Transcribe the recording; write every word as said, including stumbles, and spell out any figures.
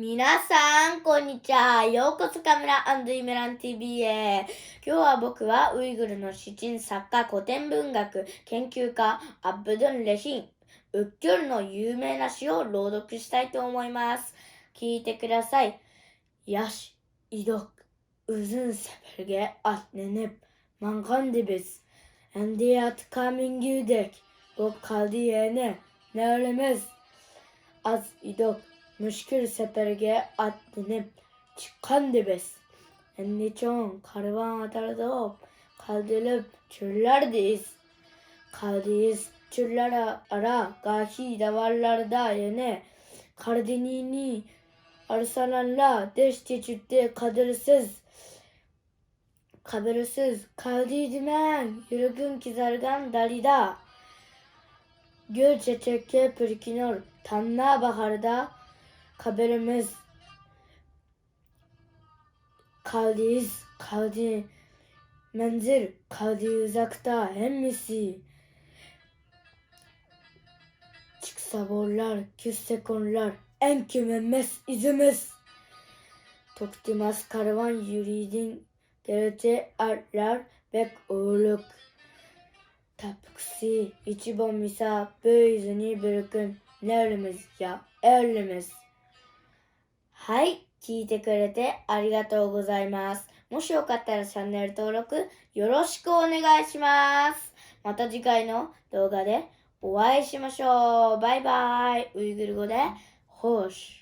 皆さん、こんにちは。ようこそカメラアンドイメラン ティーブイ へ。今日は僕はウイグルの詩人作家古典文学研究家アブドン・レヒン、ウッキュルの有名な詩を朗読したいと思います。聞いてください。ياش ئىدۇق ئۇزۇن سەپەرگە ئاتلىنىپ ماڭغانىدى بىز. ئەمدى ئاتقا مىنگۈدەك بولۇپ قالدى يەنە نەۋرىمىز. ئاز ئىدۇق مۈشكۈل سەپەرگە ئاتلىنىپ چىققانىدى بىز. ئەمدى چوڭ كارۋان ئاتلاپ قالدى چۆللەردە ئىز. قالدى ئىز چۆللەر ئارا گاھى داۋانلاردا يەنە قاردىنىنى ئارسلانلار دەشتى چۈشتى قەدىرسىز. قەبرىسىز قالدى دېمەڭ، يۈرىكىم قىزارغان دالىدا. گۈل چېچەككە پۈركىنۇر تامنا باھاردا قەبرىمىز. قالدى ئىز، قالدى مەنزىل، قالدى ئۇزاقتا ھەممىسى. چىقسا بولار، كۈتسە قونار، ئەڭ كۆمەلمەس ئىزىمىز. توختىماس كارۋان يۈرىدىن گەرچە ئاتلار بەك ئۇلۇغ. تاپقۇسى ھېچ بولمىسا بۇ ئىزنى بىر كۈن نەۋرىمىز يا ئەرلىمىز. ھاي، 聞いてくれてありがとうございます。もしよかったらチャンネル登録よろしくお願いします。また次回の動画でお会いしましょう。バイバイ。ウイグル語でخوش.